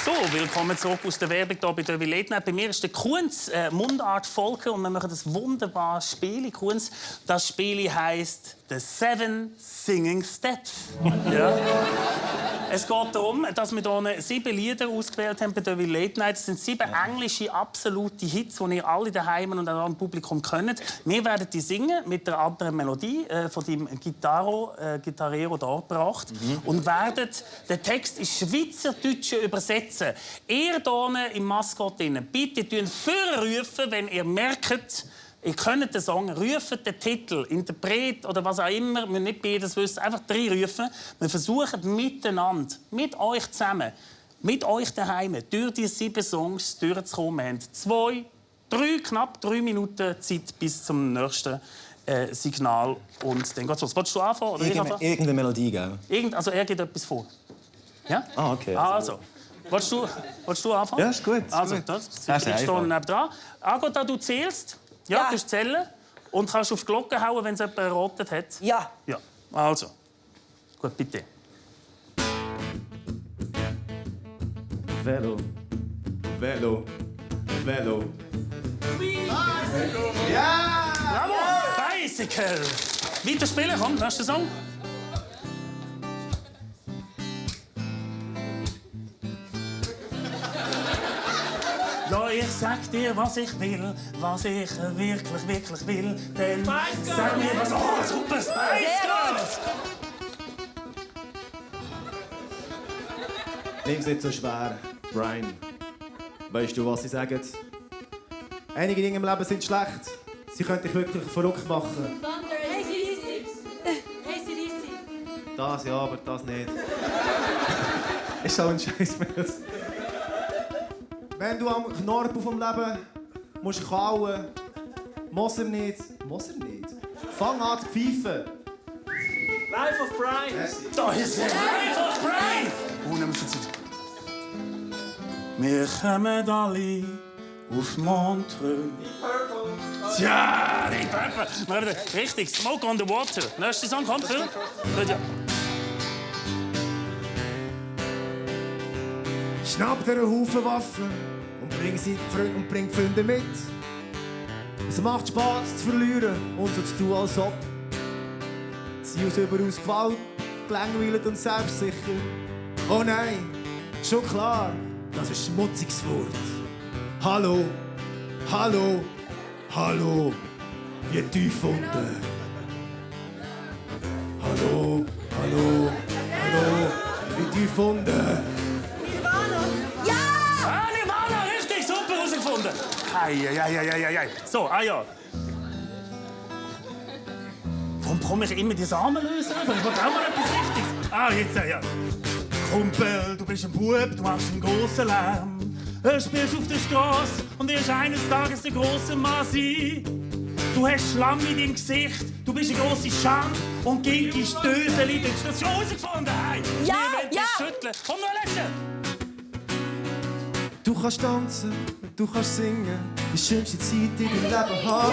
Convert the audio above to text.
So, willkommen zurück aus der Werbung hier bei «Dövi Late Night». Bei mir ist der Kunz, Mundart Volker, und wir machen das wunderbare Spiel. Kunz, das Spiel heisst «The Seven Singing Steps». Ja. Es geht darum, dass wir hier 7 Lieder ausgewählt haben bei «Dövi Late Night». Das sind 7 englische absolute Hits, die ihr alle daheim und auch im Publikum könnt. Wir werden die singen mit der anderen Melodie von deinem Gitarrero dargebracht und werden den Text ins Schweizerdeutsche übersetzen. Ihr hier im Maskott bitte vorrufen, wenn ihr merkt, ihr könnt den Song, rufen den Titel, Interpret oder was auch immer, wir müssen nicht beides wissen, einfach 3 rufen. Wir versuchen miteinander, mit euch zusammen, mit euch daheim, durch die 7 Songs durchzukommen. Wir haben knapp 3 Minuten Zeit bis zum nächsten Signal. Und dann geht's los. Willst du anfangen? Oder irgendeine Melodie, gell? Also er geht etwas vor. Ja? Ah, okay. Also. Willst du anfangen? Ja, ist gut. Also, das ist neben dran. Agota, du zählst. Ja, du kannst zählen. Und kannst auf die Glocke hauen, wenn es jemand errotet hat. Ja. Ja. Also. Gut, bitte. Velo. Velo. Velo. Ja! Bravo! Bicycle! Weiter spielen, komm, nächster Song. Ja, ich sag dir, was ich will, was ich wirklich will. Denn sag mir was. Oh, super, Spice Girls! Nimm's nicht so schwer, Brian. Weißt du, was sie sagen? Einige Dinge im Leben sind schlecht. Sie können dich wirklich verrückt machen. Das ja, aber das nicht. Ist so ein Scheißmilz. Wenn du am Knorpel vom Leben musst kauen, muss er nicht. Fang an zu pfeifen. Life of Brian! Da ist er! Life of Brian! Oh, nehmen wir Zeit. Wir kommen alle auf Montreux. Tja, die Purple. Richtig, Smoke on the Water. Nächster Song kommt, Phil. Ja. Schnapp dir einen Haufen Waffen und bring Freunde mit. Es macht Spass zu verlieren und so zu tun, als ob. Sie aus überaus Gewalt, gelangweilt und selbstsicher. Oh nein, schon klar, das ist ein schmutziges Wort. Hallo, hallo, hallo, wie tief unten. Hallo, hallo, hallo, wie tief unten. Nirvana, richtig, super rausgefunden. Ei. So, ja. Warum komme ich immer die Samen lösen? Ich will auch mal etwas Richtiges. Jetzt, ja. Kumpel, du bist ein Bub, du machst einen grossen Lärm. Du spielst auf der Straße und wirst eines Tages ein grosser Mann sein. Du hast Schlamm in deinem Gesicht, du bist eine grosse Scham und ginki Stöseli. Du hast das schon rausgefunden. Hey, Ja. Schütteln. Komm, noch letzte. Du kannst tanzen, du kannst singen, die schönste Zeit in deinem Leben haben.